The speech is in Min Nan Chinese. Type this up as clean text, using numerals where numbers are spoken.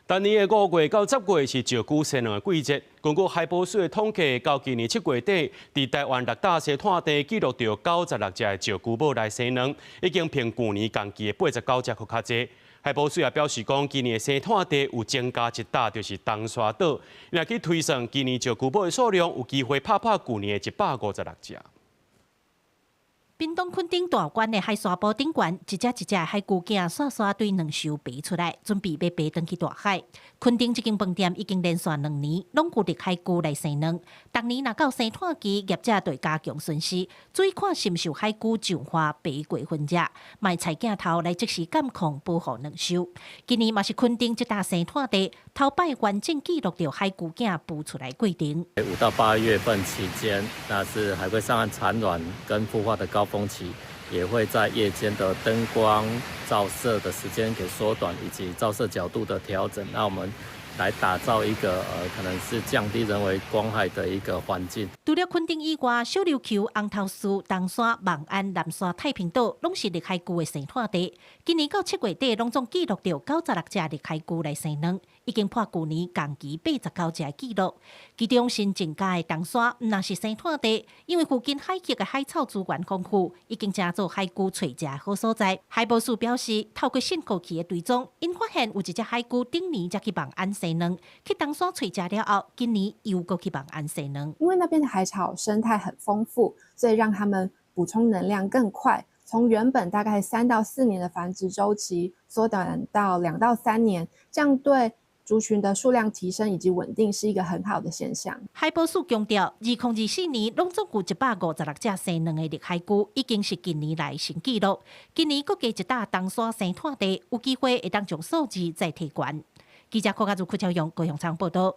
逐年的5月到10月是石龜生卵的季節。根據海保署的統計，到今年7月底，佇台灣六大生湠地記錄著96隻的石龜母來生卵，已經比舊年同期的89隻閣較濟。海保署也表示講，今年的生湠地有增加一搭，就是東沙島。若去推算，今年石龜母的數量有機會拍破舊年的156隻。屏東墾丁大觀的海沙埔頂懸，一隻一隻海龜囝煞煞對卵巢爬出來，準備欲爬轉去大海。墾丁這間飯店已經連續2年攏有綠海龜來生卵，逐年若到生湠期，業者就會加強巡視，注意看是毋是有海龜上岸爬過分隻，嘛會採鏡頭來即時監控保護卵巢。今年嘛是墾丁這搭生湠地頭擺完整記錄著海龜囝孵出來過程。 5到8月份期間，那是海龜上岸產卵跟孵化的高峰期，也會在夜間的燈光照射的時間給縮短，以及照射角度的調整，那我們來打造一個可能是降低人為光害的一個環境。除了墾丁以外，小琉球、紅頭嶼、東沙、望安、南沙、太平島，攏是綠海龜的生湠地。今年到7月底，攏總記錄著96隻綠海龜來生卵，已經破舊年同期89隻的紀錄。其中新增加的東沙，毋但是生湠地，因為附近海域的海草資源豐富，已經成做海龜揣食好所在。海保署表示，透過訊號器的追蹤，𪜶發現有一隻海龜頂年才去望安生卵，去東沙揣食了後，今年又閣去望安生卵。因為那邊的海草生態很豐富，所以讓他們補充能量更快。從原本大概3到4年的繁殖週期，縮短到2到3年，這樣對族群的數量提升以及穩定是一個很好的現象。海保署強調，2024年攏總有156隻生卵的綠海龜，已經是近年來新紀錄。今年閣加一搭東沙生湠地，有機會會當將數字再提懸。記者柯家如、柯超勇高雄場報道。